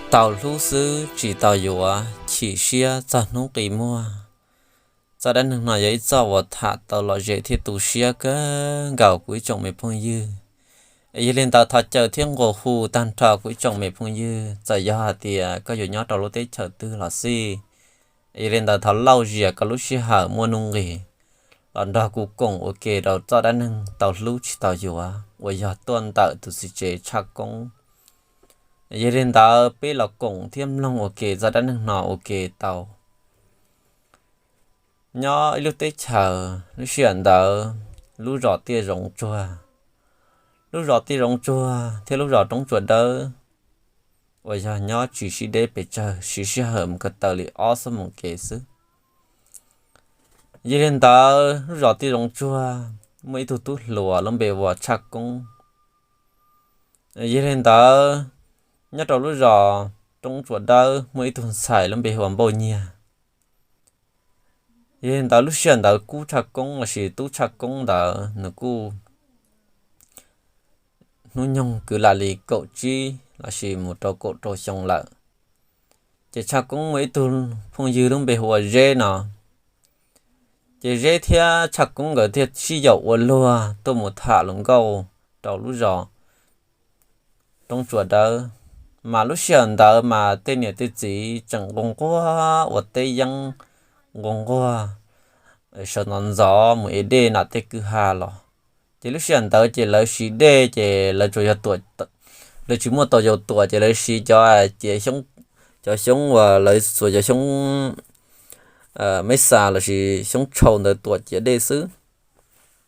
Tau hlub xwb tsis tau yuav, chim siab txog hnub qi muag. Txoj dab neeg no yog ib txoj uas tham tau lom zem thiab tu siab kawg nkaus kuv ib tsoom me phooj ywg. Yog li ntawd thov caw thiab nqua hu tag nrho kuv ib tsoom me phooj ywg, txawm yog hais tias koj yuav nyob rau lub teb chaws twg los xij, yog li ntawd thov lauj zias koj lub sij hawm muaj nuj nqis los nrog kuv koom ua ke rau txoj dab neeg tau hlub tsis tau yuav uas yog tuaj ntawm tus txiv tsev Tshaj Koob. Yog li ntawd peb los koom thiab mloog ua ke txoj dab neeg no ua ke tau. Nyob ib lub teb chaws, lub sij hawm ntawd lub zos Tiaj Zoov Tsuag, lub zos Tiaj Zoov Tsuag thiab lub zos Roob Tsua Dawb uas yog nyob tsis sib deb pes tsawg, siv sij hawm mus ko taw li ob xuab moos kev xwb. Yog li ntawd lub zos Tiaj Zoov Tsuag muaj ib tug tub hluas lub npe hu ua Tshaj Koob. Yog li ntawd nyob rau lub zos Roob Tsua Dawb muaj ib tug ntxhais lub npe hu ua Npauj Nyiag. Yog li ntawd lub sij hawm ntawd Kub Tshaj Koob lossis Tub Tshaj Koob ntawd nws kuj hnub nyoog kwv lam li kaum tsib lossis mus rau kaum rau xyoo lawm. Ces Tshaj Koob muaj ib tug phooj ywg lub npe hu ua Zeb no. Ces Zeb thiab Tshaj Koob nkawd thiaj sib yaum ua luag tuaj mus tham hluas nkauj rau lub zos Roob Tsua Dawb. Mas lub sij hawm ntawd mas tej niam tej txiv tseem nquag nquag ua teb yeeb, nquag nquag sawv ntxov ntxov mus ev dej nram tej kwj ha los. Ces lub sij hawm ntawd ces lawv siv dej ces lawv tsuas yog tuam, lawv tsis muaj tau yau tuam ces lawv siv cov, cov xyoob uas lawv txua cov xyoob, meb xas lossis xyoob tshau ntawd tuam ciav dej xwb.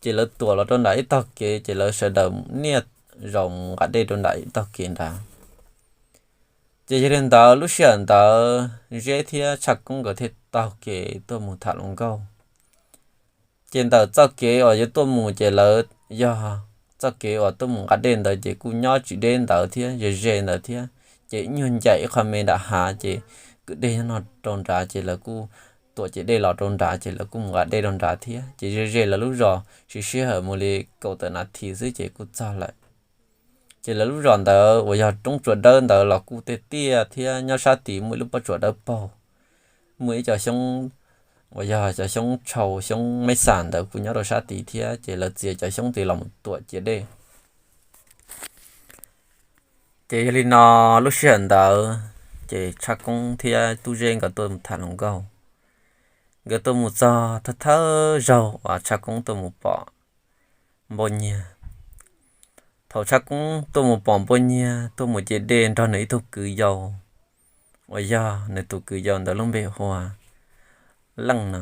Ces lawv tuam los rau nram ib tog kev ces lawv sawv daws niaj zaus mus nqa dej rau nram ib tog kev nrad. Ces yog li ntawd lub sij hawm ntawd Zeb thiab Tshaj Koob nkawd thiaj taug kev tuaj mus tham hluas nkauj. Ces ntawm txoj kev uas yuav tuaj mus ces lawv yog txoj kev uas tuaj mus nqa dej ntawd ces kuj nyob tsis deb ntawd thiab, ze ze ntawd thiab. Ces ib nyuag ncaim ib qho me nram hav ces kwj deg nyob no rau nrad ces lawv kuj tuam ciav dej los rau nrad ces lawv kuj mus nqa dej rau nrad thiab. Ces ze ze lawv lub zos siv sij hawm mus li kaum tawm nas this xwb ces kuj txog lawm. Ces lawv lub zos ntawd uas yog Roob Tsua Dawb ntawd los kuj tiaj tiaj thiab nyob sab tid muaj ib lub pob tsuas dawb paug, muaj ib co xyoob uas yog cov xyoob tshau xyoob meb xas ntawd kuj nyob rau sab tid thiab ces lawv txiav cov xyoob tid los mus tuam ciav dej. Ces yog li no lub sij hawm ntawd ces Tshaj Koob thiab Tub Zeb nkawd tuaj mus tham hluas nkauj. Nkawd tuaj mus txog thawj thawj zaug uas Tshaj Koob tuaj mus pom Npauj Nyiag. Thaum Tshaj Koob tuaj mus pom Npauj Nyiag tuaj mus ciav dej nrog nws ib tug kwv yau uas yog nws tus kwv yau ntawd lub npe hu ua Leej no.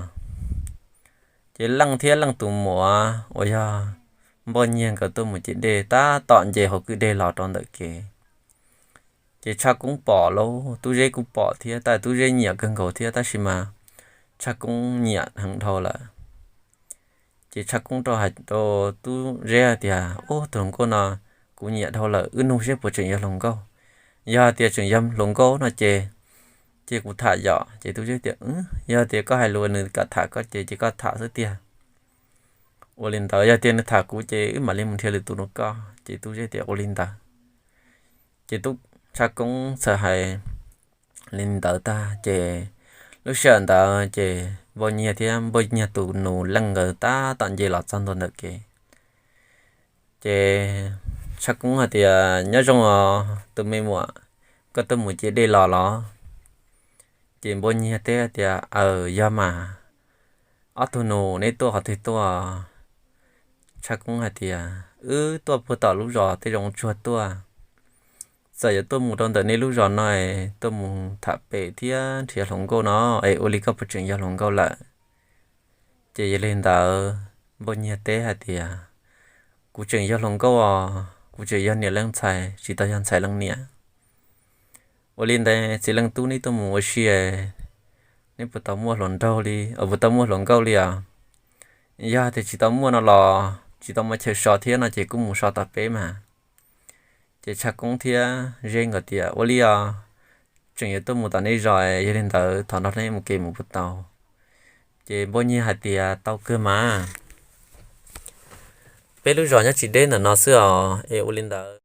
Ces Leej thiab Leej tus muam uas yog Npauj Nyiag nkawd tuaj mus ciav dej tab tom nce hauv kwj deg los rau ntawm kev. Ces Tshaj Koob pom lauj, Tub Zeb kuj pom thiab, tab Tub Zeb nyiam kawg nkaus thiab tab sis mas Tshaj Koob nyiam heev dhau lawm. Ces Tshaj Koob rau hais rau Tub Zeb hais tias, Ub, tus hluas nkauj no kuv nyiam dhau lawm, wb nug seb puas tseem yog hluas nkauj. Yog hais tias tseem yog hluas nkauj no ces, ces kuv tham yom. Ces Tub Zeb tias, Yog tias koj hais lus nws kam tham koj ces, ces koj tham xwb tiag. Ua li ntawd yog tias nws tham kuv ces wb mam li mus nrhiav lwm tus rau koj. Ces Tub Zeb tias, Ua li ntawd. Ces Tub, Tshaj Koob txawm hais li ntawd tag ces lub sij hawm ntawd ces Npauj Nyiag thiab Npauj Nyiag tus nus Leej nkawd tab tom nce los txog ntua ntawm kev. Ces Tshaj Koob hais tias, Nyob zoo os tus me muam, koj tuaj mus ciav dej los los? Ces Npauj Nyiag teb hais tias, Aws, yog mas. Ob tug nus, neb tuaj qhov twg tuaj? Tshaj Koob hais tias, Wb tuaj puag tom lub zos Tiaj Zoov Tsuag tuaj. Txawm yuav tuaj mus rau ntawm nej lub zos no, tuaj mus tham pem thiab nrhiav hluas nkauj no, es ua li koj puas tseem yog hluas nkauj lawm? Ces yog li ntawd Npauj Nyiag teb hais tias, Kuv tseem yog hluas nkauj os, kuv tseem yog niam leej ntxhais, tsis tau yog ntxhais leej niam. Ua li ntawd txiv leej tub, neb tuaj mus ua si, neb puas tau muaj hluas nraug li, puas tau muaj hluas nkauj li os? Yog tias tsis tau muaj no los tsis tau muaj chaw so thiab no ces kuj mus so tom peb mas. Ces Tshaj Koob thiab Zeb nkawd tias, Ua li os, tseem yuav tuaj mus tom nej zos, yog li ntawd thov nrog neb mus kev mus puas tau? Ces Npauj Nyiag hais tias, Tau kawg mas, peb lub zos nyob tsis deb ntawm no xwb os, es ua li ntawd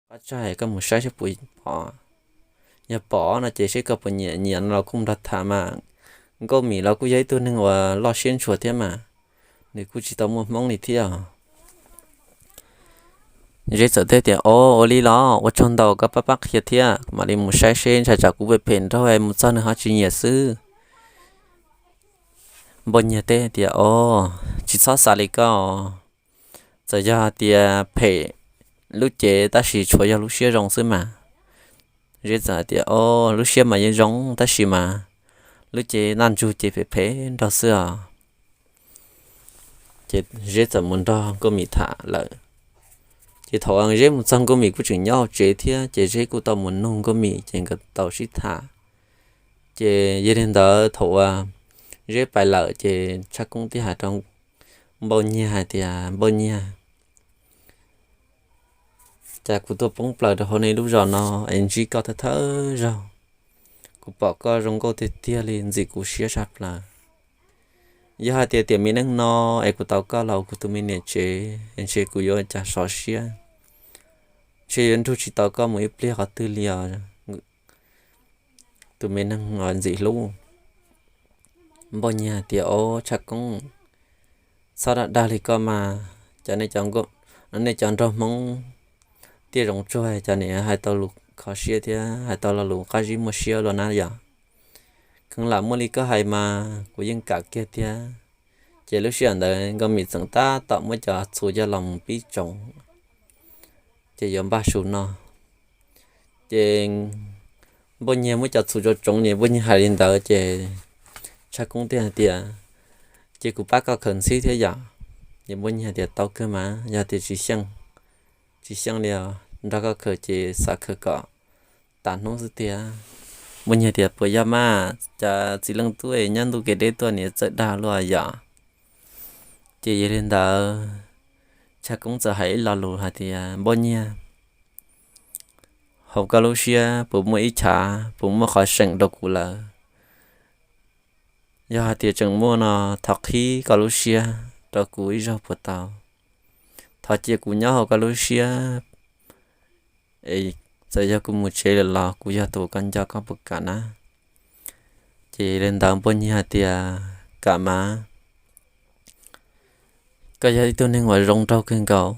qab tsag koj mus saib seb puas pom. Yog pom no ces seb koj puas nyiam, nyiam no los kuj nrog tham mas. Nkauj Mim los kuj yog ib tug neeg uas loj siab ntshua thiab mas, nws kuj tsis tau muaj hmoob li thiab. Zeb txawm teb tias, O, ua li los ua tsaug ntau koj pab pab qhia thiab, mam li mus saib seb ntshai tsam kuv phem phem nraug mus txog nws ho tsis nyiam xwb. Npoj Nyiag teb tias, O, tsis txhob xav li koj, txawm yog tias phem lub cev tab sis tshuav yog lub siab zoo xwb mas. Zeb txawm hais tias, O, lub siab mas yeej zoo tab sis mas lub cev ntaj ntsug ces phem phem nraug xwb os. Ces Zeb txawm mus nrog Nkauj Mim tham lawm. Ces thaum Zeb mus txog Nkauj Mim kuj tseem nyob hauv tsev thiab ces Zeb kuj tau mus nug Nkauj Mim ces nkawd tau sib tham. Ces yog li ntawd thaum uas Zeb pais lawm ces Tshaj Koob thiaj hais rau Npauj Nyiag hais tias, Npauj Nyiag, cas kuv tuaj poob plaws rau hauv nej lub zos no es ntsib koj thawj thawj zaug, kuv pom koj zoo nkauj tiag tiag li ntxim kuv siab tshaj plaws. Yog hais tias tiam me neej no es kuv tau koj los ua kuv tus me niam tsev es ntshe kuv yuav cas sov siab, ntshe yuav nrug tsis tau koj mus ib pliag qhov twg li os, tus me neeg uas ntxim hlub. Npauj Nyiag hais tias, O, Tshaj Koob, txhob dag dag li koj mas, cov nej cov nraug Hmoob tiaj zoov tsuag cov niam hais tau lus kho siab thiab hais tau lo lus qab zib muaj siab luaj na yom. Kheev lam muaj li koj hais mas kuv yeej kam kiag tiag. Ces lub sij hawm ntawd Nkauj Mim txawm tab tom muab cov txhuv coj los mus pib tsoov, ces yuav npaj su no. Ces Npauj Nyiag muab cov txhuv tsoov tsoov ces Npauj Nyiag hais li ntawd ces Tshaj Koob thiaj hais tias, Ces kuv pab koj khaws ntxhib thiab yom? Ces Npauj Nyiag hais tias, Tau kawg mas, yog tias tsis xyeej, tsis xyeej li os, nrog koj khaws ces xav khaws kom tas hnub xwb tiag. Npauj Nyiag tias, Puas yog mas, cas txiv leej tub nyob ntuj kev deb tuaj niam txawj dag luaj yom? Ces yog li ntawd Tshaj Koob txawm hais ib lo lus hais tias, Npauj Nyiag, hauv koj lub siab puas muaj ib chav, puas muaj qhov seem rau kuv lawm? Yog hais tias tseem muaj no, thov qhib koj lub siab rau kuv ib zaug puas tau? Thov cia kuv nyob hauv koj lub siab, es txawm yog kuv mus tsev lawm los kuv yog tus koj nco koj puas kam na? Ces li ntawd Npauj Nyiag hais tias, Kam mas, koj yog ib tug neeg uas zoo nraug kawg nkaus.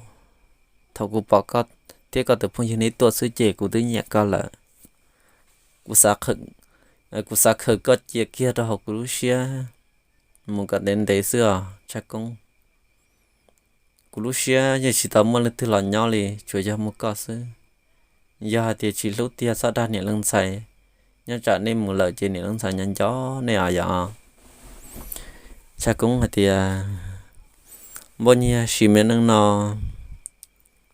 Thaum kuv pom koj thiab koj tus phooj ywg neb tuaj xwb ces kuv twb nyiam koj lawm. Kuv xav, kuv xav khaws koj cia kiag rau hauv kuv lub siab mus kom ntev ntev xwb os Tshaj Koob. Kuv lub siab yeej tsis tau muaj leej twg los nyob li, tsuas yog muaj koj xwb. Yog hais tias tsis hlub tiag txhob dag niam leej ntxhais, nyob tsam nej mus lawm ces niam leej ntxhais nyob nco nej os yom. Tshaj Koob hais tias, Npauj Nyiag, sim me neej no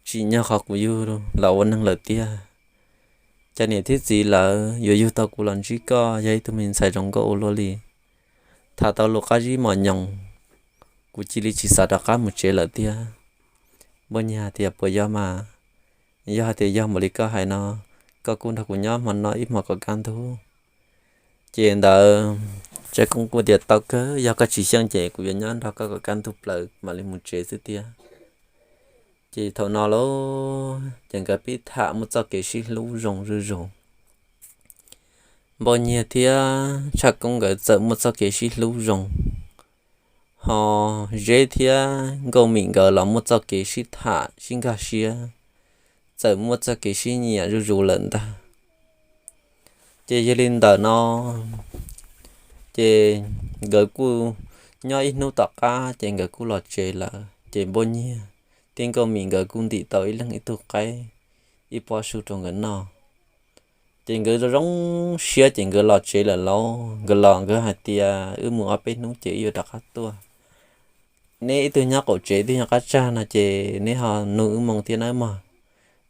tsim nyog qhov kuv yug los ua neeg lawm tiag. Cov niam thiab txiv lawv yuav yug tau kuv los ntsib koj yog ib tug me ntxhais zoo nkauj ua luaj li. Tham tau lus qab zib mos nyoos, kuv cia li tsis xav rov qab mus tsev lawm tiag. Npauj Nyiag hais tias, Puas yog mas? Yog hais tias yog npaum li koj hais no, koj kuj nrog kuv nyob hmo no ib hmos kom kaj ntug. Ces ntawd Tshaj Koob kuj tias, Tau kawg, yog koj tsis xyeej ces kuv yuav nyob nrog koj kom kaj ntug plaws mam li mus tsev xwb tiag. Ces thaum no lauj, ces nkawd pib tham muaj txoj kev sib hlub zoo zuj zus. Npauj Nyiag thiab Tshaj Koob nkawd txawm muaj txoj kev sib hlub zoo, ho Zeb thiab Nkauj Mim nkawd los muaj txoj kev sib tham sib nkag siab, txawm muaj txoj kev sib nyiam zuj zus lawm ntag. Ces yog li ntawm no, ces nkawd kuj nyob ib hnub tom qab ces nkawd kuj los tsev lawm. Ces Npauj Nyiag thiab Nkauj Mim nkawd kuj ntim tau ib leeg ib tug qaib, ib pob su rau nkawd noj. Ces nkawd zoo zoo siab ces nkawd los tsev lawm lauj. Nkawd los nkawd hais tias, Wb mus ob peb hnub ces wb yuav rov qab tuaj. Neb ib tug nyob qaum tsev ib tug nyob qab tsag no ces neb ho nug wb moo thiab nawb mog.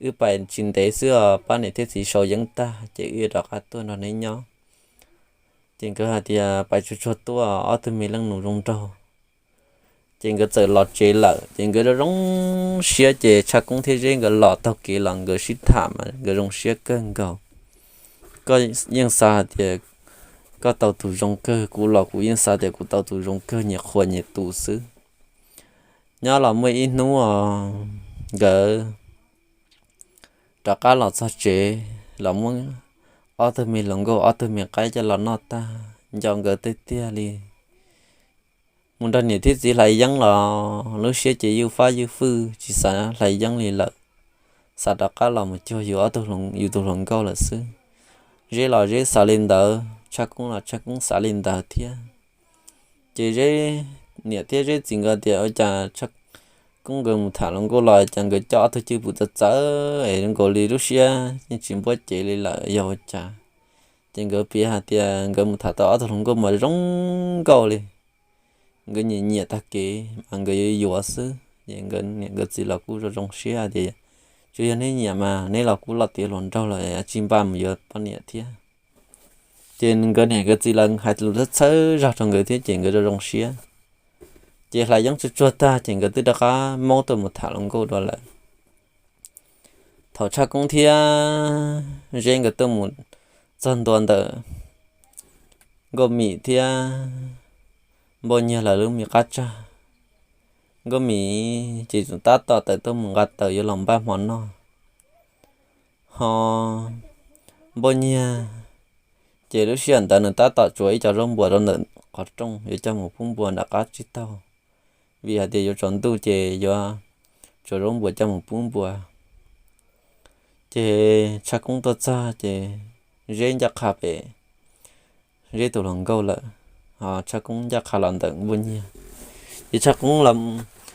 Wb pais tsis ntev xwb os, pab niam thiab txiv sau yeeb tag ces wb yuav rov qab tuaj nrog neb nyob. Ces nkawd hais tias, Pais tsuag tsuag tuaj, ob tug me leej nus zoo nraug. Ces nkawd txawm los tsev lawm, ces nkawd zoo zoo siab, ces Tshaj Koob thiab Zeb nkawd los taug kev los nkawd sib tham mas nkawd zoo siab kawg nkaus. Koj yeej xav hais tias koj tau tus zoo kawg, kuv los kuv yeej xav tias kuv tau tus zoo kawg, nyias qhuas nyias tus xwb. Nyob los muaj ib hnub os, nkawd rov qab los txog tsev los muab ob tug me hluas nkauj ob tug me qaib coj los noj tag nco nkawd tiag tiag li. Mus nrog niam thiab txiv hlais yeeb los lub siab ces ywj fab ywj fwj tsis xav hlais yeeb li lawm, xav rov qab los mus cuag yus ob tug, yus tus hluas nkauj lawm xwb. Zeb los Zeb xav li ntawd, Tshaj Koob los Tshaj Koob xav li ntawd thiab. Ces Zeb niam thiab Zeb txiv nkawd tias ua cas Tshaj Koob nkawd mus tham hluas nkauj los cas nkawd coj ob tug cwj pwm txawv txawv es zoo nkaus li lub siab yeej tsis npuab cev li lawm yog ua cas. Ces nkawd piav hais tias nkawd mus tham tau ob tug hluas nkauj mas zoo nkauj li, nkawd nyiam nyiam tag kev mas nkawd yuav yuav xwb. Ces nkawd niam nkawd txiv los kuj zoo zoo siab tias tsuas yog neb nyiam mas neb los kuj loj tiav hluas nraug lawm, tsis npaj mus yuav poj niam thiab. Ces nkawd niam nkawd txiv los hais lus txhawb txhawb zog rau nkawd thiab ces nkawd zoo zoo siab. Ces hlais yeeb tsuag tsuag tag ces nkawd twb rov qab maub tuaj mus tham hluas nkauj dua lawm. Thaum Tshaj Koob thiab Zeb nkawd tuaj mus txog ntua ntawm Nkauj Mim thiab Npauj Nyiag lawv lub me qab tsag, Nkauj Mim ces tseem tab tom tawm tuaj mus nqa taws yuav los npaj hmo noj. Ho Npauj Nyiag ces lub sij hawm ntawd nws tab tom tsuav ib co zaub npuas rau ntawm qhov rooj yuav coj mus pub npua nram qab tsib taug, vim hais tias yuav tsaus ntuj ces yuav tsuav zaub npuas coj mus pub npua. Ces Tshaj Koob tuaj txog ces Zeb ncaj qha pem Zeb tus hluas nkauj lawm, ho Tshaj Koob ncaj qha los ntawm Npauj Nyiag. Ces Tshaj Koob los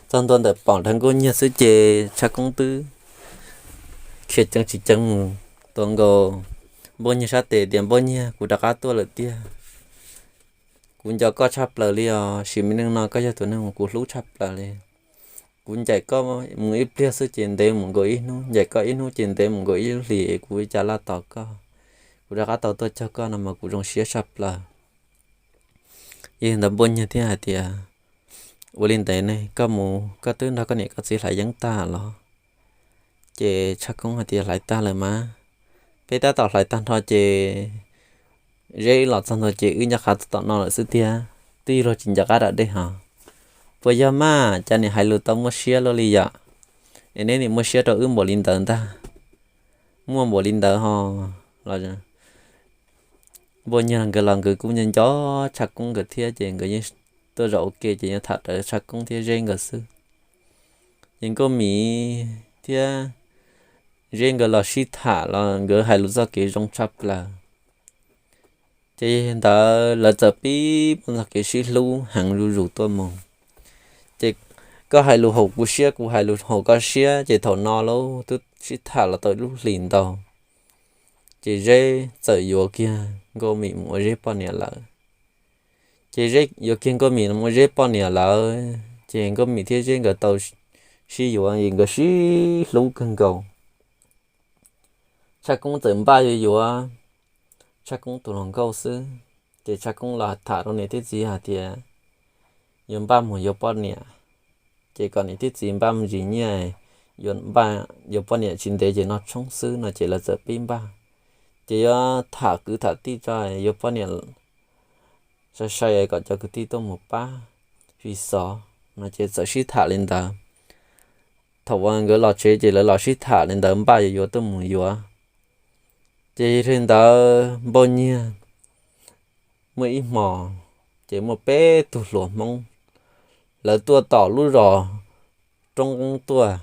txog ntua ntawm pom nrag Nkauj Nyiag xwb ces Tshaj Koob twb khiav ceev tsis ceev mus tua nkaus Npauj Nyiag sab tes tias, Npauj Nyiag, kuv rov qab tuaj lawm tiag. Kuv nco koj tshaj plaws li os, sim me neej no koj yog tus neeg uas kuv hlub tshaj plaws li. Kuv ncaim koj mus ib pliag xwb ces ntev mus nkaus ib hnub, ncaim koj ib hnub ces ntev mus nkaus ib lub hlis, kuv ua cas laj tos koj. Kuv rov qab tau tuaj cog koj no mas kuv zoo siab tshaj plaws. Yog li ntawd Npauj Nyiag thiaj hais tias, ua li ntawd ne, koj mus koj twb nrog koj niam koj txiv hlais yeeb tag los? Ces Tshaj Koob hais tias, hlais tag lawm mas, peb tab tom hlais tag nrho ces Zeb los txog ntua ces wb ncaj qha tom no lawm xwb tiag, twb yuav luag tsis nco qab dam dej hos. Puas yog mas, cas niam hais lus tau muaj siab luaj li yom? Es neb niam muaj siab rau wb npaum li ntawd ntag. Muaj npaum li ntawd hos los. Npauj Nyiag nkawd los nkawd kuj nco nco Tshaj Koob nkawd thiab ces nkawd yeej tuaj zaum ua ke ces yeej tham rawv Tshaj Koob thiab Zeb nkawd xwb. Ces Nkauj Mim thiab Zeb nkawd los sib tham los nkawd hais lus txoj kev zoo tshaj plaws. Ces ntawd lawv txawm pib muaj txoj kev sib hlub heev zuj zus tuaj mus. Ces koj hais lus haum kuv siab, kuv hais lus haum koj siab, ces thaum no lawv twb sib tham los tau ib lub hlis ntau. Ces Zeb txawm yuav kiag Nkauj Mim mus ua Zeb poj niam lawm. Ces Zeb yuav kiag Nkauj Mim mus ua Zeb poj niam lawm, ces Nkauj Mim thiab Zeb nkawd tau sib yuav es nkawd sib hlub kawg nkaus. Tshaj Koob txawm npaj yuav yuav Tshaj Koob tus hluas nkauj xwb. Ces Tshaj Koob los tham rau niam thiab txiv hais tias yuav npaj mus yuav poj niam, ces kom niam thiab txiv npaj mus zis nyiaj, yuav npaj yuav poj niam tsis ntev ces noj tshoob xwb no ces lawv txawm pib npaj. Ces yuav tham kwv tham tij tso yuav poj niam sai sai kom cov kwv tij tuaj mus pab fi xov no ces txawm sib tham li ntawd. Thaum uas nkawd los tsev ces lawv los sib tham li ntawd npaj yuav yuav tuaj mus yuav. Ces li ntawd Npauj Nyiag muaj ib hmo ces muaj peb tug hluas Hmoob, lawv tuaj tom lub zos Roob Qeeb tuaj.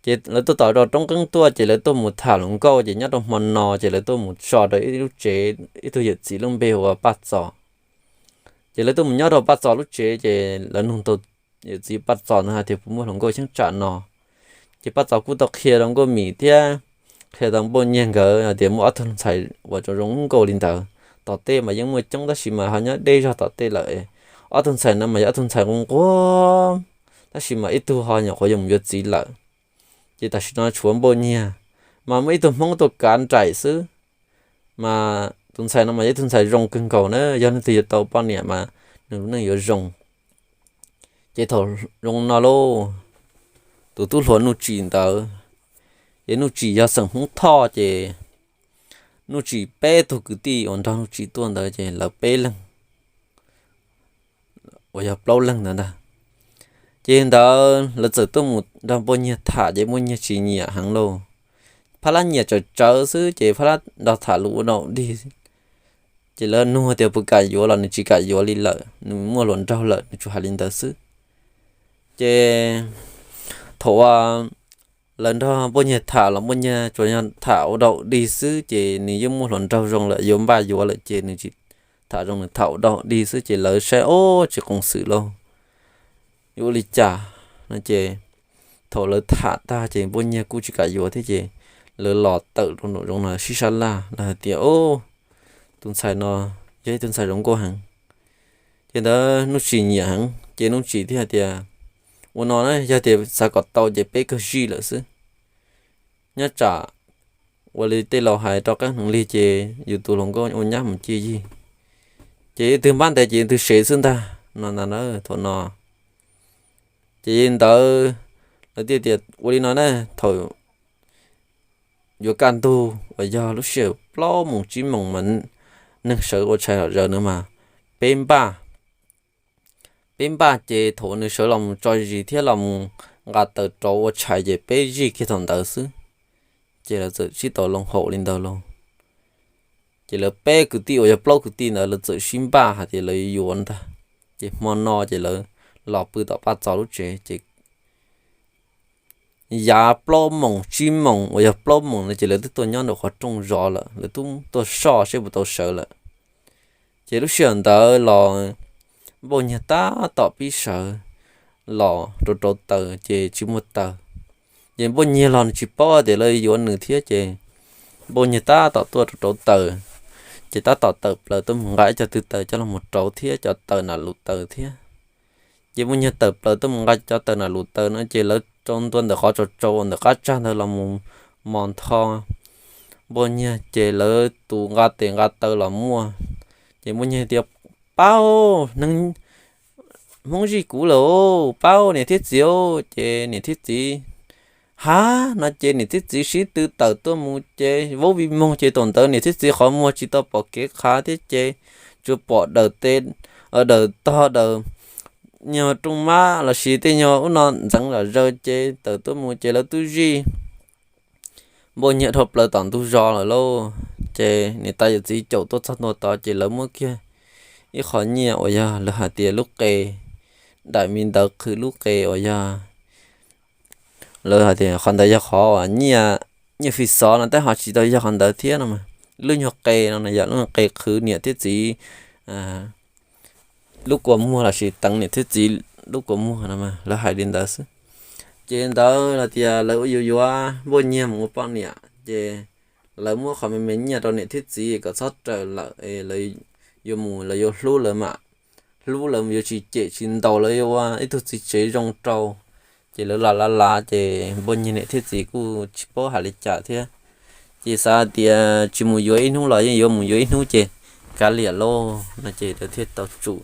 Ces lawv tuaj tom zos Roob Qeeb tuaj ces lawv tuaj mus tham hluas nkauj ces nyob rau hmo no ces lawv tuaj mus so rau ib lub tsev ib tug yawm txiv lub npe hu ua Paj Txos. Ces lawv tuaj mus nyob rau Paj Txos lub tsev ces lawv nug tau yawm txiv Paj Txos ntawd hais tias puas muaj hluas nkauj cheeb tsam no. Ces Paj Txos kuj tau qhia rau Nkauj Mim thiab qhia rau Npauj Nyiag nkawd hais tias muaj ob tug ntxhais uas zoo zoo nkauj li ntawd, tom tej mas yeej muaj coob tab sis mas ho nyob deb zog tom tej lawm. Ob tug ntxhais no mas yog ob tug ntxhais nquag nquag, tab sis mas ib tug ho nyuam qhuav yuav mus yuav txiv lawm. Ces tam sim no tshuav Npauj Nyiag, mas muaj ib tug Hmoob tuaj kav nraim xwb. Mas tus ntxhais no mas yog ib tug ntxhais zoo kawg nkaus na, yog leej twg yuav tau poj niam mas nws lub neej yuav zoo. Ces thaum zoo no lauj, tus tub hluas Nuj Tsim ntawd, ces Nuj Tsim yog xeem Hmoob Thoj ces Nuj Tsim peb tug kwv tij uas nrog Nuj Tsim tuaj ntawd ces lawv peb leeg uas yog plaub leeg ntawd ntag. Ces ntawd lawv txawm tuaj mus nrog Npauj Nyiag tham ces Npauj Nyiag tsis nyiam heev lauj. Phab Lab nyiam tsawv tsawv xwb ces Phab Lab nrog tham lus ua dog dig. Ces lawv nug tias puas kam yuav los nws tsis kam yuav li lawm, nws muaj hluas nraug lawm, nws tsuas hais li ntawd xwb. Ces thaum uas lawv nrog Npoj Nyiag tham los Npoj Nyiag tsuas yog tham ua dog dig xwb, ces nws yeej muaj hluas nraug zoo lawm, yuav npaj yuav lawm ces nws tsis tham zoo, nws tham ua dog dig xwb. Ces lawv saib, ob, tsis qoos xwm lauj, yuav ua li cas no ces thaum lawv tham tag ces Npoj Nyiag kuj tsis kam yuav thiab ces lawv los tawm rau nraum zoov no sib sab laj, lawv hais tias, ob, tus ntxhais no yog ib tug ntxhais zoo nkauj heev. Ces ntawd Nuj Tsim nyiam heev ces Nuj Tsim thiaj hais tias, ua no na, yog tias xav kom tau ces peb kawg zij lawm xwb. Nyob tsam ua li tej laus hais rov qab hneev lig ces yus tus hluas nkauj ua nyab mus ciaj yig, ces yus twg npab ntev ces yus twg sev xwb ntag no ntag na thaum no. Ces ntawd lawv thiaj tias ua li no na, thaum yuav kaj ntug uas yog lub sij hawm plaub moos tsib moos mas neeg sawv ua tshais zom zaws na mas peb npaj, peb npaj ces thaum nws sawv los mus tso zis thiab los mus nqa taws rauv ua tshais ces peb zij kiag thaum ntawd xwb. Ces lawv txawm sib tau loo haum li ntawd lauj. Ces lawv peb kwv tij uas yog plaub kwv tij ntawd lawv txawm sib npaj hais tias lawv yuav ntag. Ces hmo no ces lawv los pw tom Paj Txos lub tsev ces yav plaub moos tsib moos uas yog plaub moos no ces lawv twb tuaj nyob nraum qhov rooj zov lawm, lawv twb tuaj soj seb puas tau sawv lawm. Ces lub sij hawm ntawd los Npoj Nyiag tab tom pib sawv los rau rauv taws ces tsis muaj taws. Ces Npoj Nyiag los nws tsis paub tias lawv yuav nws thiab ces Npoj Nyiag tab tom tuaj rau rauv taws, ces tab tom tawm plaws tuaj mus nqa ib co tw taws coj los mus rauv thiab cov taws nam lus taws thiab. Ces Npoj Nyiag tawm plaws tuaj mus nqa cov taws nam lus taws no ces lawv rau ntua ntawm qhov tsaus tsaus ntawm qab tsag ntawd los mus mos ntho Npoj Nyiag ces lawv tus nqa tes nqa taw los muaj. Ces Npoj Nyiag tias, pab, neeg Hmoob zij kuv lawm, pab niam thiab txiv. Ces niam thiab txiv, ha, no ces niam thiab txiv sib tw tawm tuaj mus ces vaub vi moog ces thaum ntawd niam thiab txiv qhov muag tsis tau pom kev qha thiab ces tsuas pom daws tes, daws tog daws nyuag rooj mab lossis tej nyuag ub no ntxeev zom zaws ces tawm tuaj mus ces lawv twb zij Npoj Nyiag dhau plaws tom ntug zos lawm lauj. Ces niam tais yawm txiv caum tuaj txog ntua tod ces lawv muab kiag ib qho nyiaj uas yog lawv hais tias lub qe, daim me ntawv qhwv lub qe uas yog lawv hais tias qhov ntawd yog qhov uas nyiaj, nyiaj fi xov no tab ho tsis tau yog qhov ntawd thiab no mas. Lub nyuag qe no yog lub nyuag qe qhwv niam thiab txiv lub kua muag lossis teev niam thiab txiv lub kua muag no mas lawv hais li ntawd xwb. Ces ntawd los tias lawv ua yuav yuav Npoj Nyiag mus ua poj niam ces lawv muab qhov me me nyiaj rau niam thiab txiv kom txhob raws lawm, lawv yuav mus lawv yuav hlub lawv mam, hlub lawv yuav tsis cem tsis ntaus, lawv yuav ua ib tug txiv tsev zoo rau. Ces lawv lam lav lav ces Npoj Nyiag niam thiab txiv kuj tsis paub hais li cas thiab. Ces xav tias tsis mus yuav ib hnub los yeej yuav mus yuav ib hnub ces kav liam lauj no ces lawv thiaj tau tsum.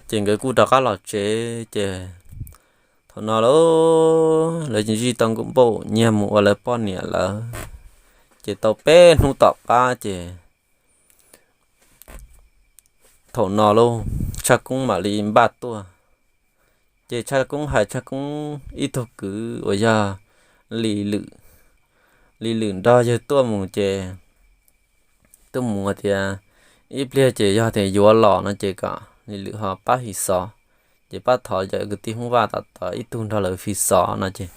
Ces nkawd kuj rov qab los tsev ces thaum no lauj lawv zij tau Npoj Nyiag mus ua lawv poj niam lawm. Ces tau peb hnub tom qab ces thaum no lauj Tshaj Koob mam li npaj tuaj. Ces Tshaj Koob hais Tshaj Koob ib tug kwv uas yog Lis Lwm, Lis Lwm nrog yawg tuaj mus ces tuaj mus tias ib pliag ces yog tias yuav los no ces kom Lis Lwm ho pab fi xov, ces pab thov cov kwv tij Hmoob Vaj tom tod ib tug nrog lawv fi xov no ces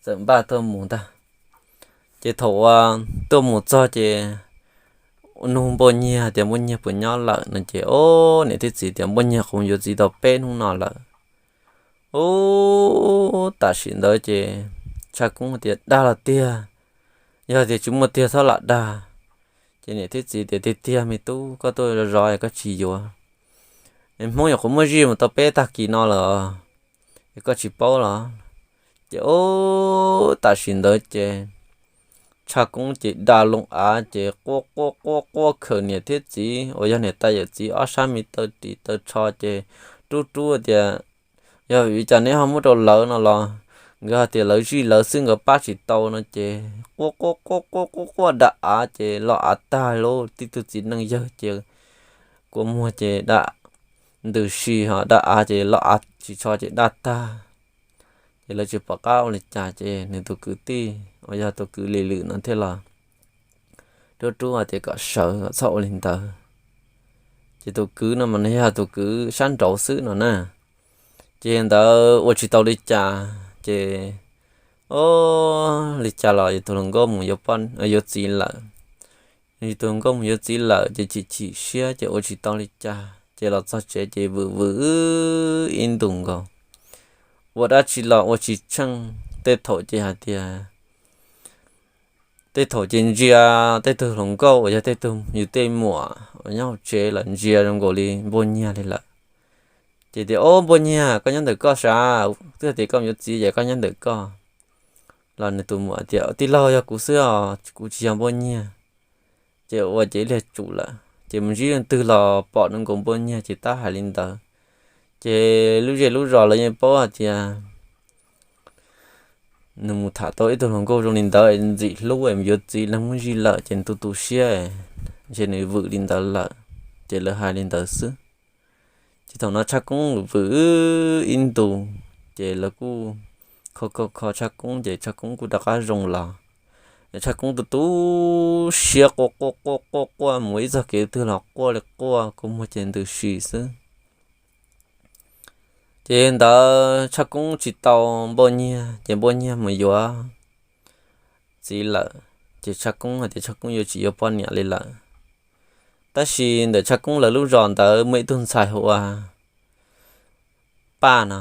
txawm npaj tuaj mus ntag. Ces thaum uas tuaj mus txog ces nug Npoj Nyiag tias Npoj Nyiag puas nyob lawm no ces, o, niam thiab txiv tias Npoj Nyiag qhuv yuav txiv tau peb hnub no lawm. Ub, tam sim ntawd ces Tshaj Koob tias dag los tiag, yog tias tsis muaj tiag txhob lam dag. Ces niam thiab txiv tias tiag tiag me tub, koj tuaj zov zov es koj tsis yuav. Hmoob nyuam qhuav muab zij mus tau peb tag kis no lawm, es koj tsis paub los? Ces ub, tam sim ntawd ces Tshaj Koob ces dag loo av ces quaj quaj quaj quaj khawm niam thiab txiv uas yog niam tais yawm txiv ob sab me taw ris taw tsho ces rub rub tias yog vim cas neb ho muab rau lawv no los nkawd hais tias lawv zij lawv xwb nkawd pab tsis tau no ces quaj quaj quaj quaj quaj quaj da av ces lo av tag lauj, tib tug txiv neej yawg ces kua muag ces da ntws si ho da av ces lo av tsis tsho ces daj tag. es lawv tsis pom qab ua li cas ces nws tus kwv tij uas yog tus kwv Lis Lwm no thiaj los rub rub hais tias kom sawv, kom txhob ua li ntawd. Ces tus kwv no mas nws yog tus kwv sab nraud xwb no na. Ces ntawd ua tsis tau li cas ces, o, li cas los yus tus hluas nkauj mus yuav poj, yuav txiv lawm. Yus tus hluas nkauj mus yuav txiv lawm ces chim chim siab ces ua tsis tau li cas ces los txog tsev ces vwm vwm ib ntus nkaus. Ua dab tsi los ua tsis tsheej, tej thaum ces hais tias, tej thaum ces ntsia tej tug hluas nkauj uas yog tej tug yus tej muam uas nyob hauv tsev lawm ntsia zoo nkaus li npua nyiag li lawm. Ces tias, o, npua nyiag, koj nyob ntawm koj sav, twb tias koj mus yuav txiv ces koj nyob ntawm koj. Los nws tus muam tias, tij laug, yog kuv xwb os, kuv tsis yog npua nyiag. Ces ua ces ib pliag tsum lawm ces mus ntsib leej twg los pom nws nkaus npua nyiag ces tab hais li ntawd. Ces lub zej lub zos lawv yeej paub hais tias nws mus tham tau ib tug hluas nkauj zoo li ntawd ntxim hlub es mus yuav txiv leej muab zij lawm ces nws tu tu siab, ntshe nws vwm li ntawd lawm, ces lawv hais li ntawd xwb. Ces thaum no Tshaj Koob vwm ib ntus, ces lawv kuj kho kho kho Tshaj Koob ces Tshaj Koob kuj rov qab zoo los. Tshaj Koob tu tu siab quaj quaj quaj quaj quaj mus ib txog kev twg los quaj li quaj, kua muag ces ntws si xwb. Ces ntawd Tshaj Koob tsis tau npua nyiag ces npua nyiag mus yuav txiv lawm, ces Tshaj Koob hais tias Tshaj Koob yuav tsis yuav poj niam li lawm. Tab sis ntawm Tshaj Koob lawv lub zos ntawd muaj ib tug ntxhais hu ua Paj no.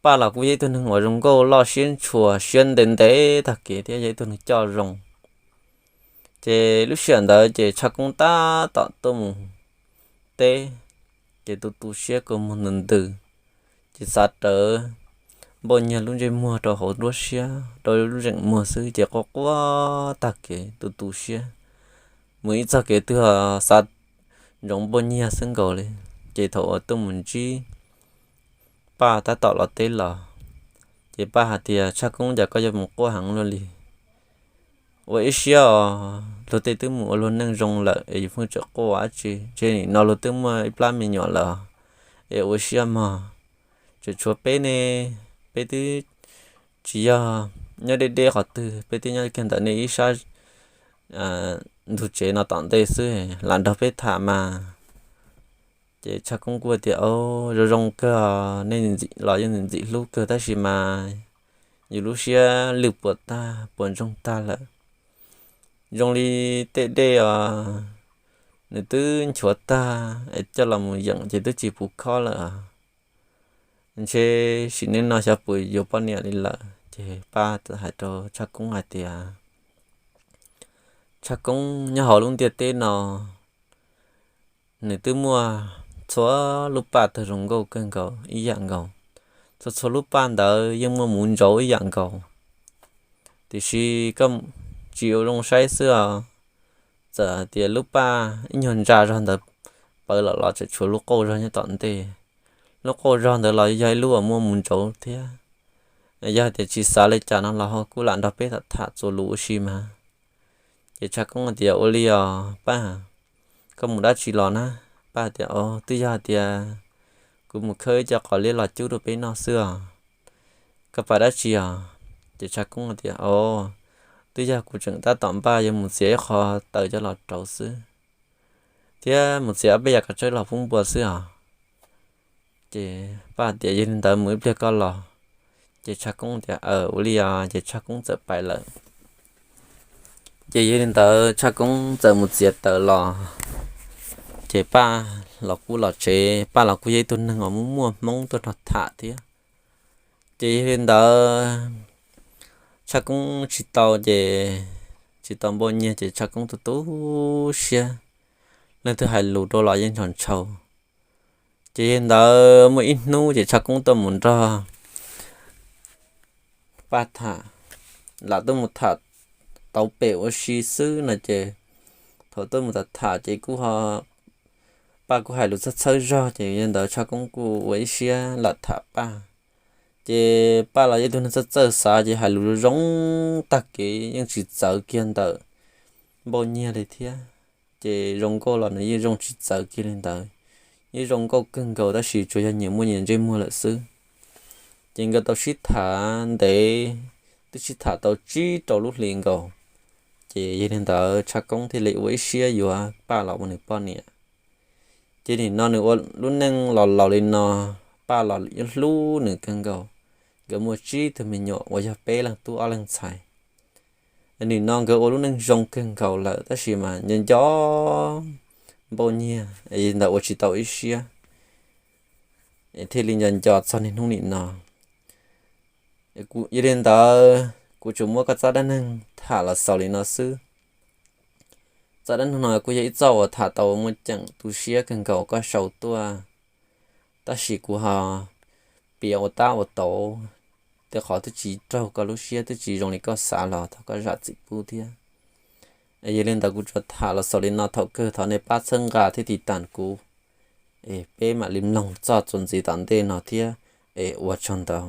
Paj los kuj yog ib tug neeg uas zoo nkauj loj siab ntshua siab ntev ntev tag kev thiab yog ib tug neeg coj zoo. Ces lub sij hawm ntawd ces Tshaj Koob tab tom tuaj mus teb, ces tu tu siab kua muag ntws ntws, ces xav rawv npua nyiag lub ntsej muag rau hauv nruab siab rau lub zeem muag xwb ces quaj quaj tag kev tu tu siab mus ib txog kev twg xav ntsoov npua nyiag xwb nkaus li. Ces thaum uas tuaj mus ntsib Paj tab tom los teb los, ces Paj hais tias, Tshaj Koob, cas koj yuav mus quaj heev luaj li? Ua ib siab os, luag tej twb mus ua luag neej zoo lawm es yus pheej tseem quaj dab tsi? Ntshe nim no luag twb muaj ib plab me nyuam lawm es ua siab mog. Tseem tshuav peb ne, peb twb tsis yog nyob deb deb qhov twg, peb twb nyob kiag ntawm nej ib sab ntug tsev no tom ntej xwb, lam nrog peb tham mas. Ces Tshaj Koob kuj tias, Au, zoo zoo kawg, nej los yeej ntxim hlub kawg tab sis mas yus lub siab lwj puas tag puas ntsoog tag lawm. Zoo li tej dej os, nws twb nchuav tag es coj los mus yeem ces twb tsis puv khob lawm. Ntshe sim neej no xyov puas yuav poj niam li lawm. Ces Paj hais rau Tshaj Koob hais tias, Tshaj Koob, nyob hauv lub ntiaj teb no nws twb muaj txhua lub paj tawg zoo nkauj kawg nkaus ib yam nkaus, txhua txhua lub paj ntawd yeej muaj muv ntsauv ib yam nkaus. Tiam sis koj tsis ua zoo saib xwb os, txawm hais tias lub paj ib nyuag ntsa zog ntawd pawv lawm los tseem tshuav lub qauj zog nyob tom ntej. Lub qauj zog ntawd los yog ib lub uas muaj muv ntsauv thiab. Yog tias tsis xav li cas no los ho kuj lam nrog peb tham tham txuas lus ua si mas. Ces Tshaj Koob hais tias, Ua li os Paj, koj mus dab tsi los na? Paj tias, Au, twb yog hais tias kuv mus khawb ib co qos liab los cub rau peb noj xwb os. Koj pais dab tsi os? Ces Tshaj Koob hais tias, Au, twb yog kuv tseem tab tom npaj yuav mus txiav ib qho taws coj los rauv xwb, thiab mus txiav ob peb yam kav tsawb los pub npua xwb os. Ces Paj tias, Yog li ntawd mus ib pliag koj los. Ces Tshaj Koob tias, Aw, ua li os. Ces Tshaj Koob txawm pais lawm. Ces yog li ntawd Tshaj Koob txawm mus txiav taws los, ces Paj los kuj los tsev. Paj los kuj yog ib tug neeg uas muaj muaj Hmoob tuaj nrog tham thiab. Ces yog li ntawd Tshaj Koob tsis tau ces tsis tau npua nyiag ces Tshaj Koob tu tu siab, leej twg hais lus rau los yeej ntshaus ntshaus. Ces yog li ntawd muaj ib hnub ces Tshaj Koob tuaj mus nrog Paj tham, lam tuaj mus tham tau pem ua si xwb no ces thaum tuaj mus tham tham ces kuj ho, Paj kuj hais lus txhawj txhawj zog ces yog li ntawd Tshaj Koob kuj ua ib siab lam tham Paj. Ces Paj los yog ib tug neeg txawj txawj xav ces hais lus zoo tag kev yeej tsis txawv kiag ntawm npua nyiag li thiab. Ces zoo nkauj los nws yeej zoo tsis txawv kiag li ntawd, yeej zoo nkauj kawg nkaus tab sis tsuas yog nyias muaj nyias ntsej muag lawm xwb. Ces nkawd tau sib tham ntev, twb sib tham tau tsib rau lub hlis nkaus. Ces yog li ntawd Tshaj Koob thiaj li ua ib siab yuav Paj los ua nws poj niam. Ces nim no nws ua lub neej los laus li no, Paj los yeej hlub nws kawg nkaus. Nkawd muaj tsib tug me nyuam uas yog peb leeg tub ob leeg ntxhais. Nim no nkawd ua lub neej zoo kawg nkaus lawm tab sis mas nco nco npauj nyiag es ntawd ua tsis tau ib siab, thiaj li nco nco txog niaj hnub nim no. Yog li ntawd kuv tsuas muab koj txoj dab neeg tham los xaus li no xwb. Txoj dab neeg no kuj yog ib txoj uas tham tau muaj ceem tu siab kawg nkaus koj sau tuaj, tab sis kuv ho piav ua tab ua tauv, tej qhov twb tsis raug koj lub siab, twb tsis zoo li koj xav los thov koj zam txim pub thiab. Yog li ntawd kuv tsuas tham los xaus li no, thaum kawg thov nej pab txhawb nqa thiab tiv tas kuv, es peb mam li mloog txoj txuas ntxiv tom ntej no thiab, es ua tsaug ntau.